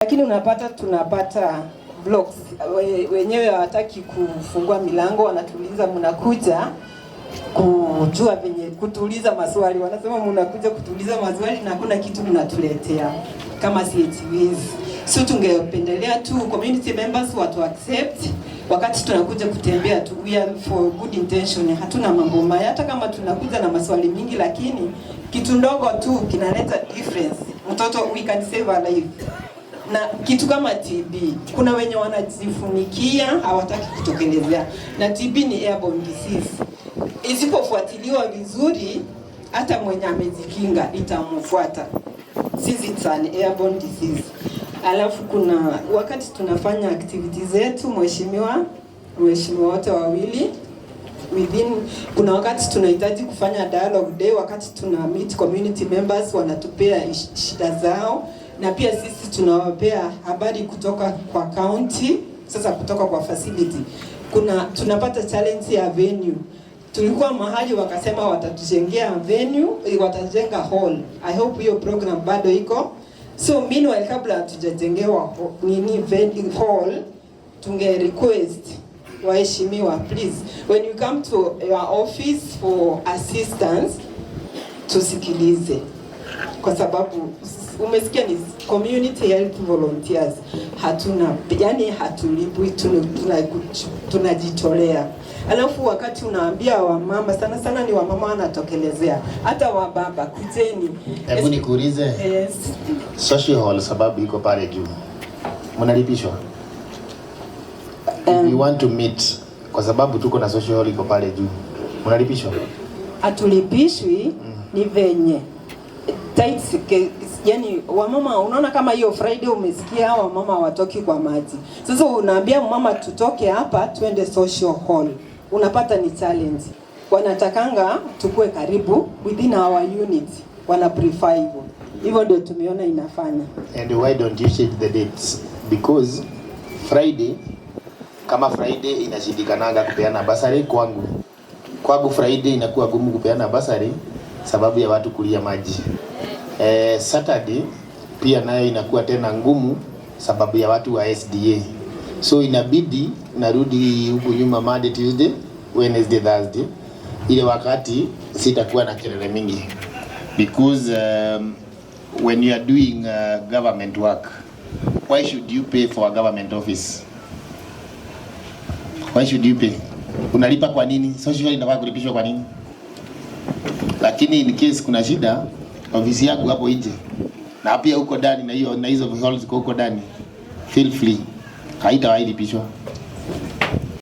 Lakini unapata tunapata blocks. Wenyewe hawataki kufungua milango, wanatuuliza mnakuja kujua venye kutuuliza maswali, wanasema mnakuja kutuuliza maswali na hakuna kitu mnatuletea kama CHVs. So tungependelea tu community members watu accept wakati tunakuja kutembea tu, we are for good intention, hatuna mambo mbaya, hata kama tunakuja na maswali mingi, lakini kitu ndogo tu kinaleta difference. Mtoto, we can save a life. Na kitu kama TB, kuna wenye wanajifunikia, hawataki kutokelezea, na TB ni airborne disease. Isipofuatiliwa vizuri, hata mwenye amejikinga itamfuata. Sisi it's an airborne disease. Alafu kuna wakati tunafanya activity zetu, mheshimiwa wote wawili within, kuna wakati tunahitaji kufanya dialogue day, wakati tuna meet community members wanatupea shida zao, na pia sisi tunawapea habari kutoka kwa county, sasa kutoka kwa facility. Kuna tunapata challenge ya venue. Tulikuwa mahali wakasema watatujengea venue, watajenga hall. I hope hiyo program bado iko. So meanwhile, kabla hatujajengewa nini venue hall, tunge request waheshimiwa, please, when you come to your office for assistance, tusikilize, kwa sababu umesikia ni community health volunteers, hatuna, yani hatulipwi, tunajitolea. Alafu wakati unaambia wamama, sana sana ni wamama wanatokelezea, hata wababa, kujeni. Hebu nikuulize, Yes. social hall sababu iko pale juu, mnalipishwa? If you want to meet, kwa sababu tuko na social hall iko pale juu, mnalipishwa? Hatulipishwi, ni venye tight, yani wamama, unaona kama hiyo Friday umesikia wamama hawatoki kwa maji. Sasa unaambia mama tutoke hapa twende social hall, unapata ni challenge. Wanatakanga tukue karibu within our unit, wana prefer hivyo hivyo, ndio tumeona inafanya. And why don't you change the dates? Because Friday, kama Friday inashindikanaga kupeana basari kwangu. Kwangu Friday inakuwa gumu kupeana basari sababu ya watu kulia maji. Saturday pia nayo inakuwa tena ngumu sababu ya watu wa SDA. So inabidi narudi huku nyuma Monday, Tuesday, Wednesday, Thursday. Ile wakati sitakuwa na kelele mingi because when you are doing government work, why should you pay for a government office? Why should you pay? Unalipa kwa nini? Social inafaa kulipishwa kwa nini? Lakini in case kuna shida, ofisi yangu hapo nje na pia huko ndani na hiyo na hizo halls ziko huko ndani, feel free, haitawahi lipishwa.